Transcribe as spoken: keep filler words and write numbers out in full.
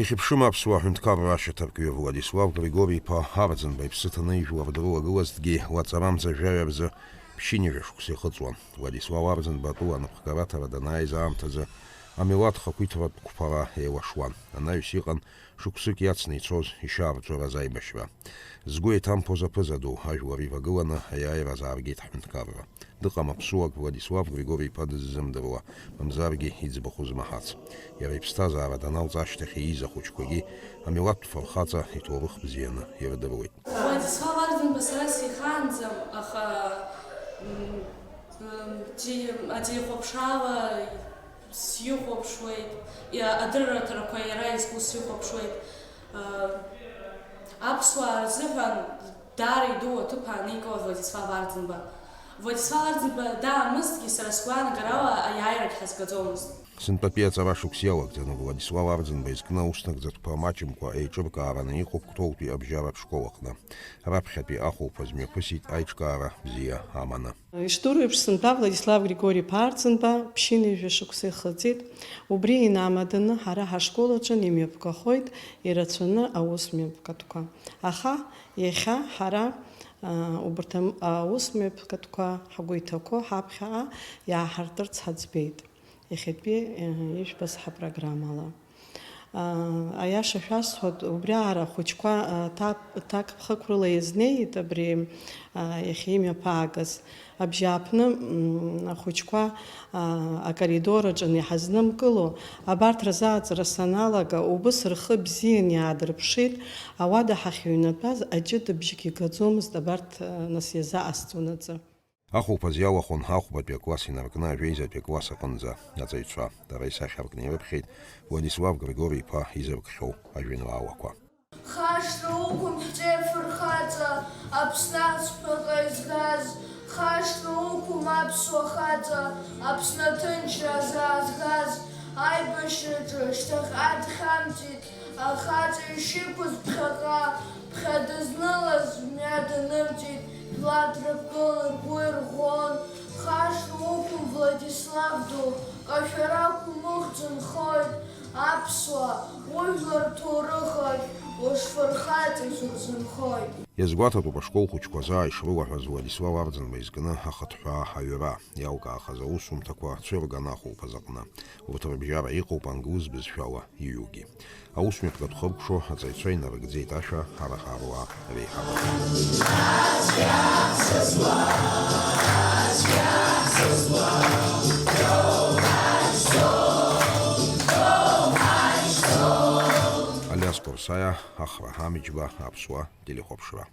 Ихьыԥшым аԥсуа ҳәынҭқарра ашьаҭаркҩы Владислав Григори-иԥа Арӡынба иԥсы ҭаны ижәлар дрылагылазҭгьы, лаҵарамза жәаҩа рзы ԥшьынҩажәа шықәса ихыҵуан. Владислав Арӡынба атәыла анапхгара аҭара данааиз аамҭазы амилаҭ хақәиҭратә қәԥара еилашуан. Анаҩс иҟан шықәсык иацны ицоз ишьаарҵәыраз аибашьра. Згәы иҭамԥоз аԥыза ду, ажәлар ивагыланы аиааира азааргеит ҳҳәынҭқарра. Дыҟам аԥсуак Владислав Григори-иԥа дыззымдыруа, мамзаргьы иӡбахә змаҳац. Иара иԥсҭазаара даналҵ ашьҭахь ииз ахәыҷқәагьы амилаҭтә фырхаҵа иҭоурых бзианы ирдыруеит. Владислав Арӡынба сара сихаанӡам, аха, м, м, ди-, ателехәаԥшрала сихәаԥшуеит, иа-, адырраҭарақәа иара изку сихәаԥшуеит. Аԥсуаа рзыҳәан даара идуу аҭыԥ ааникылоит Владислав Арӡынба. Владислав Арӡынба даамызҭгьы, сара сгәаанагарала, аиааирагь ҳазгаӡомызт. Сынтәатәи аҵара шықәс иалагӡаны Владислав Арӡынба изкны аус нагӡатәқәа маҷымкәа еиҿыркаараны иҟоуп Қәҭолтәи абжьаратә школ аҟны. Раԥхьатәи ахәылԥаз мҩаԥысит аиҿкаара бзиа аманы. Ишдыру еиԥш, сынтәа Владислав Григори-иԥа Арӡынба ԥшьынҩажәа шықәса ихыҵит. Убри инамаданы ҳара ҳашкол аҿы имҩаԥгахоит ирацәаны аус мҩаԥгатәқәа. Аха иахьа ҳара, а, убарҭ ам-, аус мҩаԥгатәқәа ҳгәы иҭақәо ҳаԥхьаҟа иааҳартырц ҳаӡбеит. Иахьатәи, э, ижәбаз ҳапрограммала. Аа, аиаша шәасҳәоит, убриаара ахәыҷқәа, аа, ҭак-, ҭакԥхықәрыла иазнеит абри, аа, иахьа имҩаԥаагаз. Абжьааԥны, м, ахәыҷқәа, аа, акоридор аҿы иҳазнымкыло, абарҭ рзааӡара саналага, убыс рхы бзиан иаадырԥшит, ауада ҳахьыҩнатәаз аҷыдабжьгьы гаӡомызт абарҭ, аа, нас иазааскьонаҵы. Ахәылԥаз иалахәын ахәбатәи акласс инаркны ажәеизатәи акласс аҟынӡа аҵаҩцәа. Дара исахьаркны ирыԥхьеит Владислав Григори-иԥа изыркхьоу ажәеинраалақәа. Хашҭра уқәым ҳҵеи фырхаҵа, Аԥсны ацәԥаҟа изгаз, хашҭра уқәым аԥсуа хаҵа, Аԥсны аҭынчра заазгаз, аибашьраҿы шьҭахьҟа дхьамҵит, ахаҵа ишиқәыз ԥхьаҟа, ԥхьа дызнылаз мҩа данымҵит, жәлар дрыԥгылар гәы ирӷәӷәон. Хашҭра уқәым, Владислав ду, кашәарақә умыхьӡо нхоит, аԥсуа, ужәлар рҭоурых ахь ушфырхаҵаз урзынхоит. Иазгәаҭатәуп ашкол хәыҷқәа заа ишрылаҳәаз Владислав Арӡынба изкны ахыҭҳәаа аҩра, иалкаахаз аусумҭақәа цәырган ахәылԥаз аҟны. Урҭ рыбжьара иҟоуп англыз бызшәала иҩугьы. Аусмҩаԥгатә хыркәшо аҵаҩцәа инарыгӡеит ашәа арахаруаа реиҳабы. Алиас Қорсаиа, Ахра Ҳамиџьба, Аԥсуа телехәаԥшра.